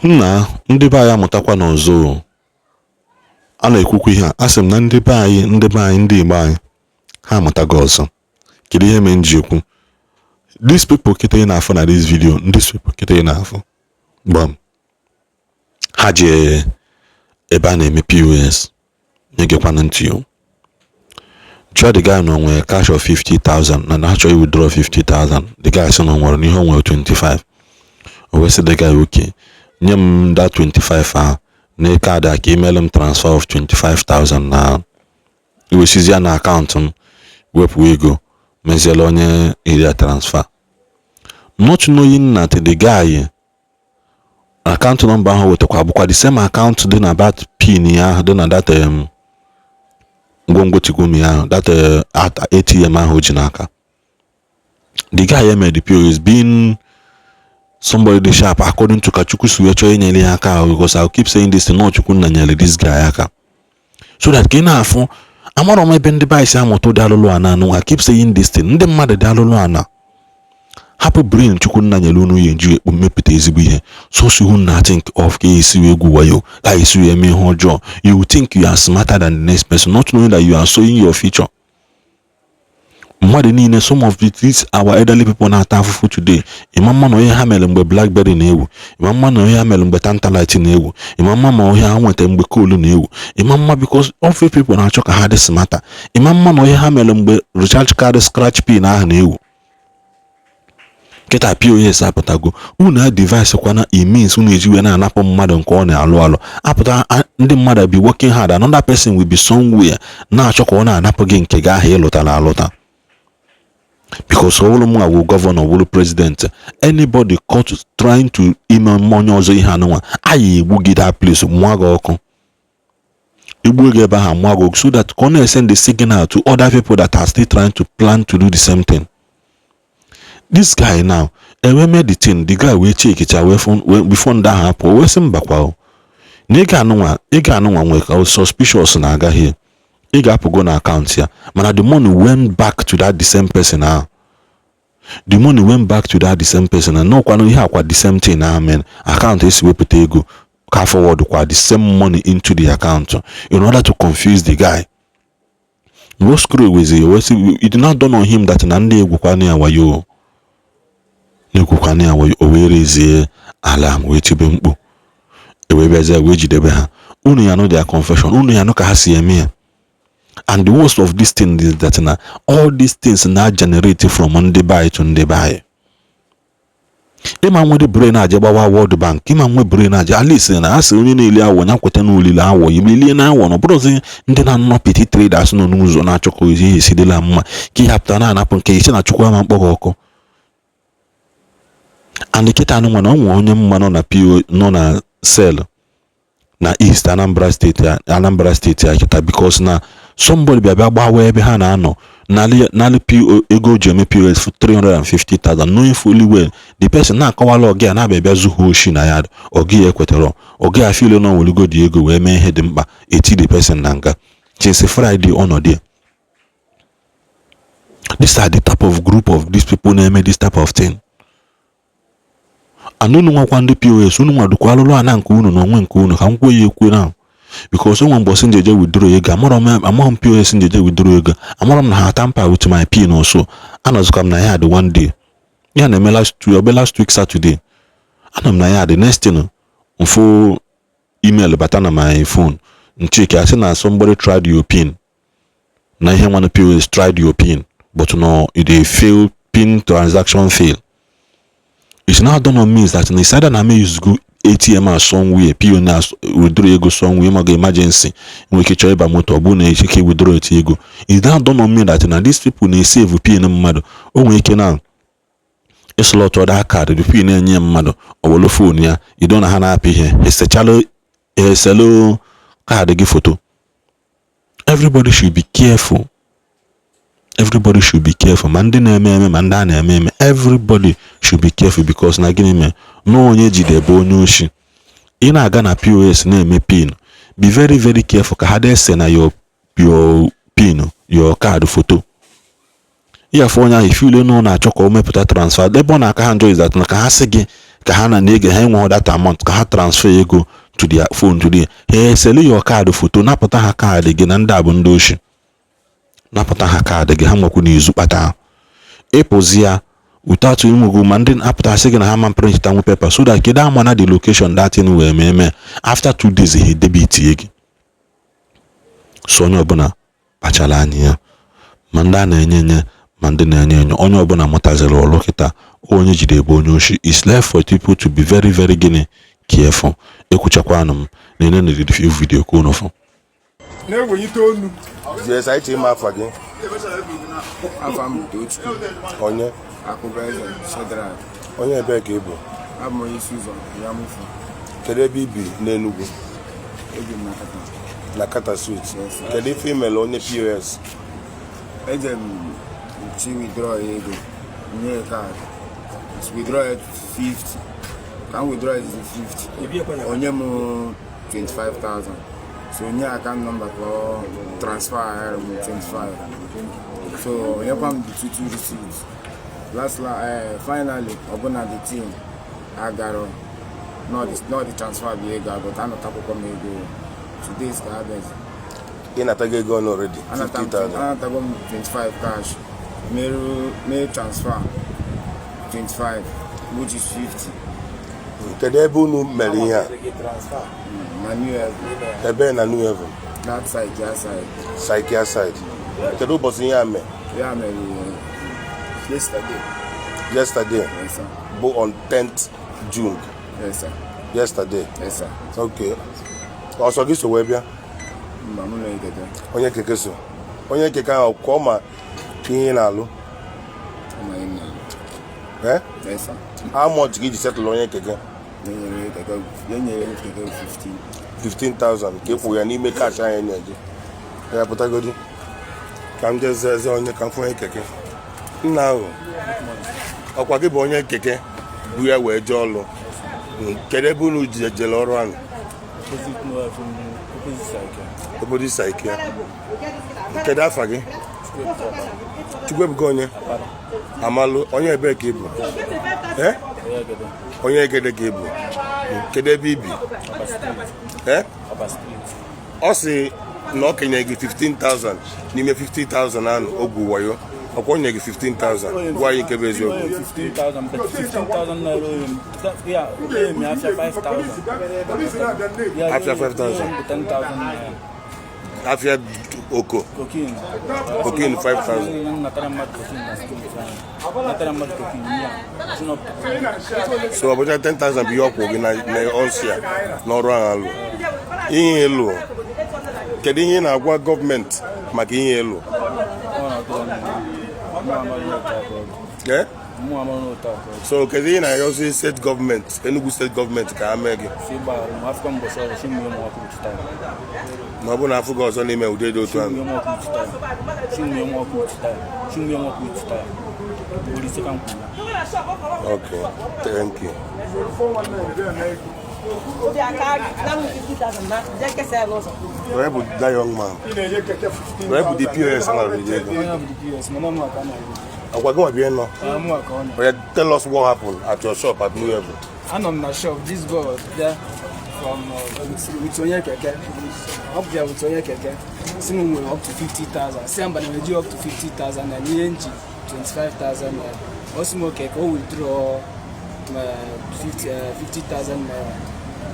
Nna, ndị be anyị amụtakwa n'ọzọ o. A na-ekwukwa ihe a, asị m na ndị be anyị, ndị be anyị, ndị Igbo anyị, ha amụtago ọzọ. Kedu ihe mere m ji ekwu? These people kịta ị na-afụ na this video, these people kịta ị na-afụ, gbam ha jee ebe a na-eme POS, nyegekwana ntị o. Jụọ the guy na o nwere cash of 50,000 na ha chọrọ withdraw 50,000. The guy sị na o nwere, n'ihe o nwere 25. O wee sị the guy, "Okay, nye m that 25 ahụ na kaadị a ka imelu m transfer of 25,000 na iwesizi ya na akaụntụ m, wepụ ego meziela onye iri ya transfer," not knowing that the guy akaụntụ nọmba ahụ wetakwa bụkwa the same akaụntụ dị na that pin ya ahụ dị na that ngwongwo tigumi ahụ, that ATM ahụ o ji n'aka. The guy emere the POS being somebody dị sharp, according to ka Chukwu si wee chọọ inyere ya aka ahụ, because I keep saying this, na Chukwu nna nyere this guy aka so that ka ị na-afụ. Amarọ m ebe ndị be anyị si amụta ụdị alụlụ ana anụ. I keep saying this thing, ndị mmadụ dị alụlụ ana. Hapụ brain Chukwu nna nyere unu ya eji ekpu mmepụta ezigbo ihe. So unu na think of ka esi wee egwu wayo, ka esi wee eme ihe ọjọọ. You think you are smarter than the next person, not knowing that you are sowing your future. Mmadụ niile, some of these our elderly people na-ata afụfụ today, ịma mma na onye ha mere mgbe BlackBerry na-ewu, ịma mma na onye ha mere mgbe Tantalite na-ewu, ịma mma ma onye ha nweta mgbe coal na-ewu, ịma mma, because every people na-achọ ka ha dị smarter. Ịma mma na onye ha mere mgbe recharge card scratch pin ahụ na-ewu. Kịta POS apụtago, unu a device kwana e means unu eji wee na-anapụ mmadụ nke ọ na-alụ alụ apụta. Ndị mmadụ be working hard, another person will be somewhere na-achọ ka ọ na-anapụ gị nke gị ahụ ịlụtara alụta, because ọ bụrụ mụ wụ gọvanọ, wụrụ president, anybody caught trying to ime onye ọzọ ihe anụnwa, anyị egbu gị that place, mụọ gị ọkụ, egbuo gị ebe ahụ, mụọ gị ọkụ, so that ka ọ na-esend the signal to other people that are still trying to plan to do the same thing. This guy now ewe mee the thing, the guy wee chekicha wee fụ before ndị ahụ apụọ, wee sị mbakwa o, na ego anụnwa, ego anụnwa nwere ka suspicious na agaghị ị ga-apụgo na akaụntụ ya, mana the money went back to that the same person ahụ. The money went back to that the same person, and n'ọkwanụ ihe akwa the same thing ahụ mere akaụntụ esi wepụta ego ka forward kwa the same money into the account in order to confuse the guy. Mgbe o screw wezi, wee sị it did not dawn on him that na ndị egwukwana ya wayo, na-egwukwana ya wayo. O wee rezie alarm, wee tibe mkpu, e wee bịazie wee jidebe ha. Unu ya nụ their confession, unu ya nụ ka ha si eme ya. And the worst of this thing is that na all these things na generate from ndị be anyị to ndị be anyị. Ịma nwere brain aje gbawa World Bank, ịma nwe brain aje at least na a sị onye na-eli awọ ya kweta na olili awọ lilie na awọ, na ọ bụrụzi ndị na-anọ petty traders nọ n'ụzọ na-achọ ka ihe esi dịla mma ka ihe apụta na-anapụ nke isi na Chukwu ama mkpọ gị ọkụ. And kịta anụ nwa na ọ nwe onye mma nọ na PO nọ na cell na East Anambra Steeti, Anambra Steeti a kịta, because na somebody bịa bịa gbawa ebe ha na-anọ nalị PO ego o ji eme POS 350,000, knowing fully well the person na-akọwala ọgị ya na-abịa bịa zuhu oshi na ya. Ọgị ya ekwetara, ọgị ya feel na onwelugo dị ego wee mee ihe dị mkpa, eti the person na nga since Friday ọnọdụ ya. These are the type of group of these people na-eme this type of thing. And unu nwakwa ndị POS, unu nwadukwa alụlụ ana nke unu na onwe nke unu ka m kwuo ya ekwe na because onwe mbọsị njeje withdraw ego, amarọ m, amaghị m POS njeje withdraw ego, amarọ m na ha tamper with my pin also. Anọzikwa m na ya dị one day, ya na-eme last week, obe last week Saturday, anọ m na ya. The next thing, mfụ email bata na my phone, ncheke asị na somebody tried your pin, na ihe nwanne POS tried your pin, but no, it dey fail, pin transaction fail. It's now done on me that na it's either na me use go ATM as somewhere PO na withdraw ego somewhere maga emergency, nwere ike chọọ ịba moto, ọ bụrụ na echeke withdraw eti ego. It's now done on me that na these people na-esave pin mmadụ. O nwere ike na ịslot other card, the pin na-enye mmadụ, ọ welu phone ya ido na ha na-apị ihe esechalụ eselu kaadị gị foto. Everybody should be careful, everybody should be careful, ma ndị na-eme eme, ma ndị a na-eme eme. Everybody should be careful, because na gịnị mee na onye jidebe onye oshi. Ị na-aga na POS na-eme pin, be very very careful ka ha dese na your pin, your card photo. Ịyafe onye ahụ ifile na ọ na-achọ ka o mepụta transfer ebe ọ na-aka ha njọ is that na ka ha sị gị Ka ha na na-ege ha enweghị that amount ka ha transfer ego to their phone, to their ha esele your card photo, napụta ha kaadị gị na ndị a bụ ndị oshi. Napụta ha kaadị gị, ha nwekwu n'izu kpata ịpụzi ya without inwego. Ma ndị apụtasị gị na ha ma print tanwu paper so that kedu ama na the location that thing wee mee mee. After 2 days, ha debit gị. So onye ọbụla kpachara anya ya, ma ndị a na-enye enye, ma ndị na-enye enye. Onye ọbụla mụtaziri ọlụ kịta, onye jide ebe onye oshi. It's left for people to be very, very gịnị, careful. Ekwuchakwanụ m na-ene na the video ka unu fụ. Na-ewelite onu. Yes, anyị chọ ịma afa gị. Afa m bụ Tochukwu. Onye? Akụbeze Shedrack. Onye ebee ka ị bụ? Abụ m onye isi ụzọ ya mụfu. Kedu ebe i bi n'Enugu? Ebi m na Kata. Na Kata Street? Yes, sir. Kedu ife imere onye POS? Eje m chi withdraw ego, nye ya kaadị, withdraw ya 50, ka m withdraw ya 50, onye m 25,000. So onye account number ka ọ transfer m 25. So onyekwa m the two two receipt. Last la finally, ọbụna the team agaro not the transfer bụ ego, but anatakwụkwọ m ego 2 days ka abịazi. Ị natago ego ọnụ already? Anata m. 50,000? Anatago m 25 cash, meru mee transfer 25, which is 50. Kedu ebe unu mere ihe a? Na New Haven. Ebe na New Haven? That side, that side. Saikia side. Kedu ụbọchị ihe a mee? Ya mere yesterday. Yesterday? Yes, sir. Bụ on 10th June? Yes, sir. Yesterday? Yes, sir. Okay, ọsọ gị so wee bịa? Mba, mụ na ekete. Onye keke so. Onye keke ahụ ka ọ ma ihe ị na-alụ? Ọma ihe na. Eh? Yes, sir. How much ka iji settle onye keke? Ya nyere keke, ya nyere keke 15. 15,000 ka ị kwụ ya n'ime cash anyị nye gị ya. Pụtagodi ka m jee zeze onye, ka m fụ onye keke. Nna ahụ, ọkwa gị bụ onye keke bu ya wee jee ọlụ? Kedu ebe unu ji jere ọrụ ahụ? Opposite no from opposite side. Obodo Saikia. Kedu afa gị? Chukwuebuka onye Amalụ. Onye ebee ka ị bụ? Eh? Onye Egede ka ị bụ. Kedu ebe ị bi? Eh? Upper Street. Ọ sị na ọ kenye gị 15,000 n'ime 50,000 ahụ ogwu wayo. Ọkwa o nye gị 15,000? Gwa anyị nke bụ eziokwu. 15,000, but 15,000 naira oye m. Yeah, oye m afia 5,000. Yeah, Afia 5,000. 10,000 naira. Afia oko? Cocaine. Cocaine 5,000. Natara mmadụ cocaine na street ahụ. Natara mmadụ cocaine ya. Si So ọ bụcha 10,000 bụ ihe ọ kwụ gị na ọnsịa n'ọrụ ahụ alụ ihe ịlụ. Kedu ihe ị na-agwa gọọmenti maka ihe ịlụ? Ọ na-atụrụ m. Mụ amaghị otu aka ọ dị. Eh? Mụ amaghị otu aka ọ dị. So kedu ihe ị na-arịọzi steeti gọọmenti, Enugu Steeti gọọmenti, ka ha mee gị? Si gbaghara m afọ mbọsị ọzọ, si mmiri m ọkụ taa. Ma ọ bụ na afọ gị ọzọ n'ime ụdị dị otu ahụ? Mmiri m ọkụ taa. Si mmiri m ọkụ taa. Si mmiri m ọkụ taa. Ugboro ise ka m kwuru. Okay, thank you. Obi aka na m 50,000 na jee kesa ya n'ụzọ. Where bụ that young man? Where bụ the POS na ego? Onye bụ the POS, mana mụ aka na-ego. Agwa gị nwa bịa nọ. Mụ aka ọ nọ. Oya, tell us what happened at your shop at New Haven. Anọ m na shop, this boy bịa from with onye keke. Ọ bịa with onye keke, si m nwere up to 50,000. Si ya mba, na eji up to 50,000 na ihe nji 25,000 naira. Ọ sị m okay, ka o withdraw 50, 50,000 naira,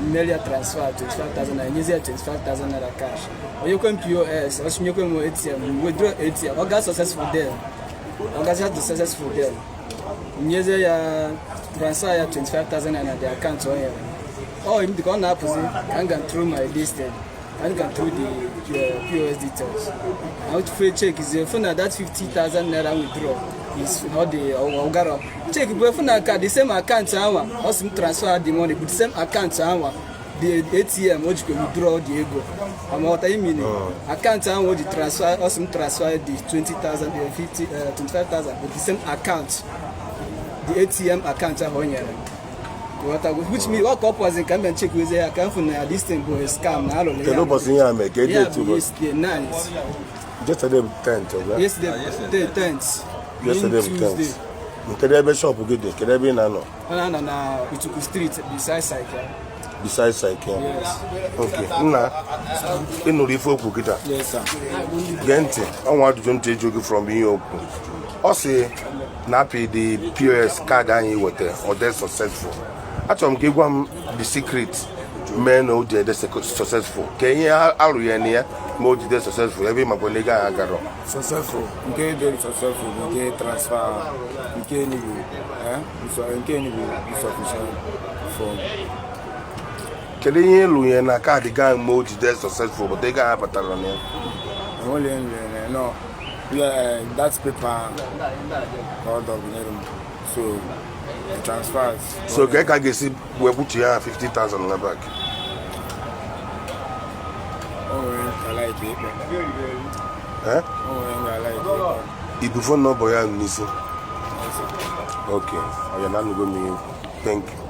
mmeri ya transfer 25,000 naira, nyezi ya 25,000 naira cash. Onyekwe m POS, ọ sị nyekwe m ATM, withdraw ATM. Ọ ga successful there, ọ gazi dị successful there, nyezie ya transfer ya 25,000 naira na the account o nyere. Ọ dịka ọ na-apụzi ka m ga through my listed, ka m ga through the POS details na ofe check zie fụ na that 50,000 naira withdraw is not the ọgara. Check bụ fụ na ka the same account anwa ọ sị m transfer the money bụ the same account anwa the ATM o jikwa withdraw the ego. Amaghọta imini account ahụ o ji transfer, ọ sị m transfer the 20,000, 50, 25,000 bụ the same account, the ATM account ahụ o nyere. Ghọtago? Which means ọ ka ọ pụwazi ka m bịa nchekwuzie ya, ka m fụ na this thing bụ a scam na alụrụ ya. Kedu ụbọchị ihe a mee? Ka Ya date bụ ụbọchị? Yesterday night. Yesterday bụ 10th, ọbịa? Yesterday the 10th. Yesterday bụ Tuesday. 10th. Kedu ebe shop gị dị? Kedu ebe ị na-anọ? Ọ na-anọ na Ituku Street beside Saike. Beside Saike? Yes. Ok, nna, ị nụrụ ife okwu kịta? Yes, sir. Gee ntị, ọnwa ajụjụ ntị ịjụ gị from ihe okwu ọ sị na apị the POS card anyị weta, ọ dị successful. Achọrọ m ka ị gwa m the secret mee na o ji ede successful, ka ihe arụ ya na ya ma o jide successful, ebe ị makwa na ego ahụ agarọ. Successful, nke dị successful bụ nke transfer nke Enugu, eh? Nke Enugu insufficient for. Kedu ihe ịlụ ya na kaadị gaa ma o jide successful, but ego ahụ batara na ya? Enwere nlele no, yeah, that paper ka ọ dọgnyere m, so the transfers. So ka a ga-esi wee kwuchie ya 50,000 na back? O nwere nka like ikpe. Eh? O nwere nga like ikpe. Ibu phone number ya n'isi. Ok, ọya na anụgo m ihe. Thank you.